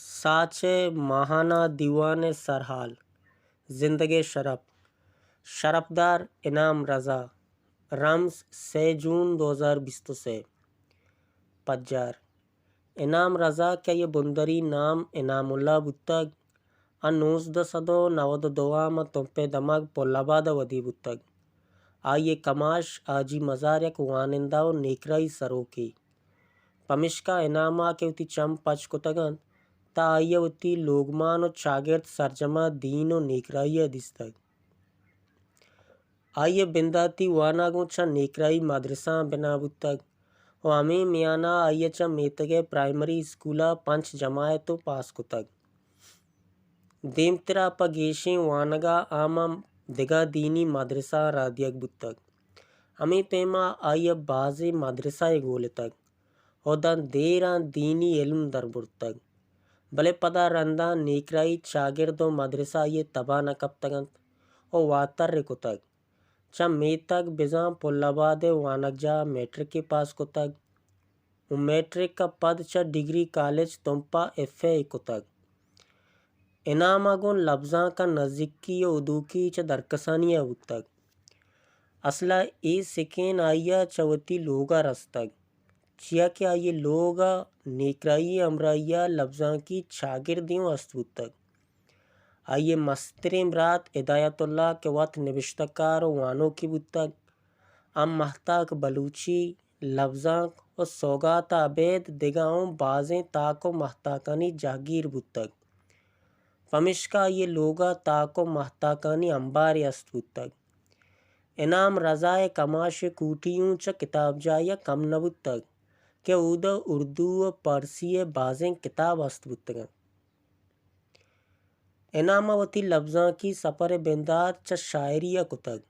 ساچ ءِ ماہانہ دیوان ءِ سرحال، زندگ ءِ شرپ، شرپدار انعام رضا، رمز سئے جون دو ہزار بیست ءُ سئے۔ پجار، انعام رضا کہ آئی ءِ بندری نام انعام اللہ بوتگ، آ نوزدہ سد ءُ نود ءُ دو ءَ ماں تمپ ءِ دمگ پل آباد ءَ ودی بوتگ۔ آئی ءِ کماش حاجی مزار یک وانندہ ءُ نیکراہی سروکے۔ پمیشکا انعام ءَ کہ وتی چم پچ کتگ اَنت، تاں آئی ءَ وتی لوگمان ءُ چاگرد سرجم ءَ دین ءُ نیکراہی ءَ دیستگ۔ آئی ءِ بنداتی وانگ اوں چہ نیکراہی مدرسہاں بنا بوتگ ءُ ہمے میان ءَ آئی ءَ چہ میتگ ءِ پرائمری اسکول ءَ پنچ جماعت ءَ پاس کتگ۔ دیمترا پہ گیشیں وانگ ءَ آ ماں دگہ دینی مدرسہاں راہ دیگ بوتگ۔ ہمے پیما آئی ءَ بازیں مدرسہ ئے گولتگ ءُ داں دیراں دینی علم دربرتگ۔ بلے پدا رندا نیکراہی چاگرد ءُ مدرسہ آئی ءِ تب ءَ نہ کپتگ اَنت ءُ واتر ئے کتگ۔ چہ میتگ بزاں پل آباد ءِ وانگجاہ ءَ میٹرک ئے پاس کتگ ءُ میٹرک ءَ پد چہ ڈگری کالج تمپ ءَ ایف اے ئے کتگ۔ انعام ءَ گوں لبزانک ءَ نزیکی ءُ ہدوکی چہ درکسانی ءَ بوتگ۔ اسل ءَ اے سکین آئی ءَ چہ وتی لوگ ءَ رستگ، چیا کہ آئی ءِ لوگ ءَ نیکراہی ءِ ہمراہی ءَ لبزانکی چاگردے اوں است بوتگ۔ آئی ءِ مستریں برات ہدایت اللہ کہ وت نبشتہ کار ءُ وانوکے بوتگ، ہم مہتاک بلوچی، لبزانک ءُ سوگات ءَ ابید دگہ اوں بازیں تاک ءُ مہتاکانی جہگیر بوتگ۔ پمیشکا آئی ءِ لوگ ءَ تاک ءُ مہتاکانی امبارے است بوتگ۔ انعام رضا ءِ کماش ءِ کوٹی اوں چہ کتابجاہی ءَ کم نہ بوتگ کہ اودا اردو ءُ پارسی ءِ بازیں کتاب است بوتگ اَنت۔ انعام ءَ وتی لبزانکی سپر ءِ بندات چہ شاعری ءَ کتگ۔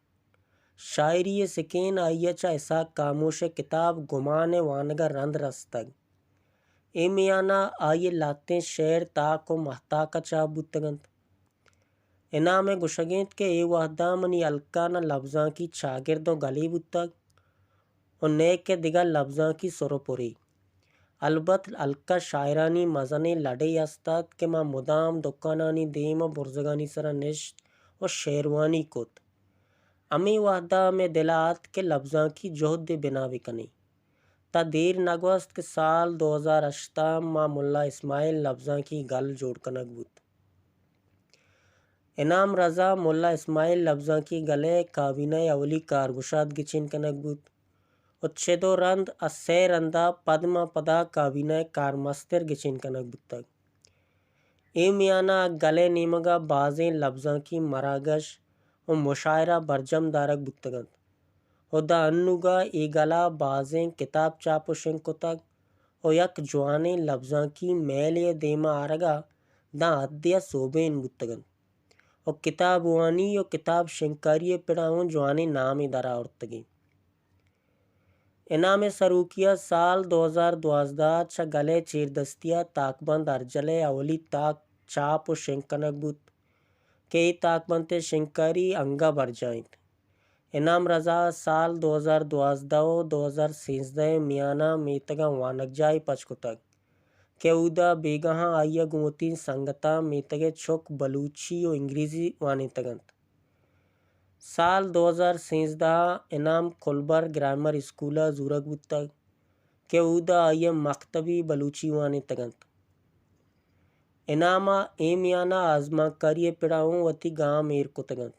شاعری ءِ سکین آئی ءَ چہ اسحاق کاموش ءِ کتاب گمان ءِ وانگ ءَ رند رستگ۔ اے میان ءَ آئی ءِ لہتیں شعر تاک ءُ مہتاک ءَ چاپ بوتگ اَنت۔ انعام ءِ گوشگ اِنت کہ اے وہد ءَ منی ہلک ءَ نہ لبزانکی چاگرد ءُ گلے بوتگ ءُ نئیکہ دگہ لبزانکی سر ءُ پرے۔ البت ہلک ءَ شاعرانی مزنیں لڑے است اَت کہ ما مدام دکانانی دیم ءَ برزگانی سر ءَ نشت ءُ شعروانی کت۔ ہمے وہد ءَ مئے دل ءَ اَت کہ لبزانکی جہدے بنا بکنیں۔ تاں دیر نہ گوست کہ سال دو ہزار ہشت ءَ ماں ملا اسماعیل لبزانکی گل جوڑ کنگ بوت۔ انعام رضا ملا اسماعیل لبزانکی گل ءِ کابینہ ءِ اولی کارگشاد گچین کنگ بوت ءُ چد ءُ رند ءَ سئے رند ءَ پد ماں پدا کابینہ ءِ کارمستر گچین کنگ بوتگ۔ اے میان ءَ گل ءِ نیمگ ءَ بازیں لبزانکی مراگش ءُ مشاعرہ برجم دارگ بوتگ اَنت ءُ داں انوگا اے گل ءَ بازیں کتاب چاپ ءُ شنگ کتگ ءُ یک جوانیں لبزانکی میلے ءِ دیم ءَ آرگ ءَ داں حدے ءَ سوبین بوتگ اَنت ءُ کتاب وانی ءُ کتاب شنگکاری ءِ پڑ ءَ اوں جوانیں نامے در آورتگ اِنت۔ انعام ءِ سروکی ءَ سال دو ہزار دوازدہ ءَ چہ گل ءِ چیردستی ءَ تاکبند ارجل ءِ اولی تاک چاپ ءُ شنگ کنگ بوت کہ اے تاکبند ءِ شنگکاری انگہ برجاہ اِنت۔ انعام رضا ءَ سال دو ہزار دوازدہ ءُ دو ہزار سیزدہ ءِ میان ءَ میتگ ءَ وانگجاہے پچ کتگ کہ اودا بیگاہاں آئی ءَ گوں وتی سنگتاں میتگ ءِ چک بلوچی ءُ انگریزی وانینتگ اَنت۔ سال دو ہزار سیزدہ ءَ انعام کلبر گرائمر اسکول ءَ زورگ بوتگ کہ اودا آئی ءَ مکتبی بلوچی وانینتگ اَنت۔ انعام ءَ اے میان ءَ آزمانکاری ءِ پڑ ءَ اوں وتی گام ایر کتگ اَنت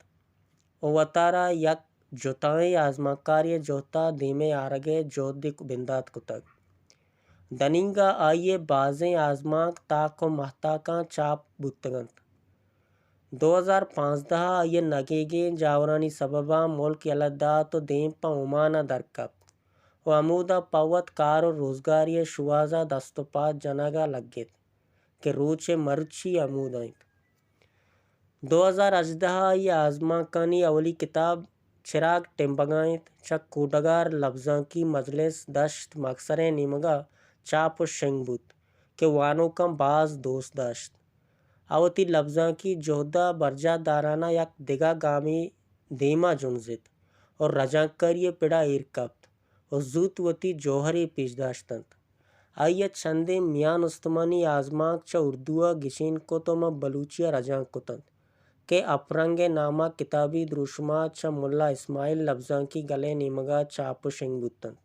ءُ وتارا یک جتائیں آزمانکارے ءِ جہت ءَ دیم ءَ آرگ ءِ جہد ءَ بندات کتگ۔ دنیگا آئی ءِ بازیں آزمانک تاک ءُ مہتاکاں چاپ بوتگ اَنت۔ دو ہزار پانزدہ ءَ آئی ءِ نگیگیں جاورانی سبب ءَ ملک یلہ دات ءُ دیم پہ اومان ءَ در کپت ءُ ہمودا پہ وت کار ءُ روزگاری ءِ شوہاز ءَ دست ءُ پاد جنگ ءَ لگت کہ روچ ءِ مرچی ہمودا اِنت۔ دو ہزار ہژدہ ءَ آئی ءِ آزمانکانی اولی کتاب چراگ ٹمبگ ءَ اِنت چہ کوڈگار لبزانکی مجلس دشت مگسر ءِ نیمگ ءَ چاپ ءُ شنگ بوت کہ وانوکاں باز دوست داشت۔ آ وتی لبزانکی جہد ءَ برجاہ داران ءَ یک دگہ گامے دیم ءَ جنزت ءُ رجانکاری ءِ پڑ ءَ ایر کپت ءُ زوت وتی جوہرے پیش داشت اَنت۔ آئی ءَ چندیں میان استمانی آزمانک چہ اردو ءَ گچین کت ءُ ماں بلوچی ءَ رجانک کت اَنت کہ اپرنگ ءِ نام ءَ کتابی دروشم ءَ چہ ملا اسماعیل لبزانکی گل ءِ نیمگ ءَ چاپ ءُ شنگ بوت اَنت۔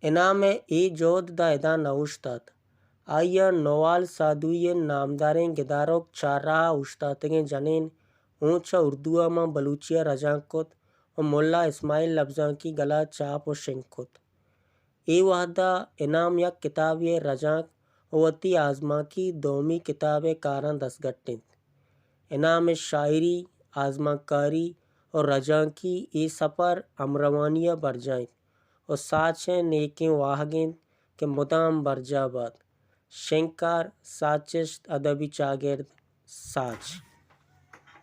انعام ءِ اے جہد داں ادا نہ اوشتات۔ آئی ءَ نوال سادوئی ءِ نامداریں گدارک چارراہ ءَ اوشتاتگیں جنین اوں چہ اردو ءَ ماں بلوچی ءَ رجانک کت ءُ ملا اسماعیل لبزانکی گل ءَ چاپ ءُ شنگ کت۔ اے وہد ءَ انعام یک کتابے ءِ رجانک ءُ وتی آزمانکی دومی کتاب ءِ کاراں دست گٹ اِنت۔ انعام ءِ شاعری، آزمانکاری ءُ رجانکی اے سپر ہمروانی ءَ برجاہ اِنت ءُ ساچ ءِ نیکیں واہگ اِنت کہ مدام برجاہ بات۔ شنگکار، ساچشت، ادبی چاگرد، ساچ۔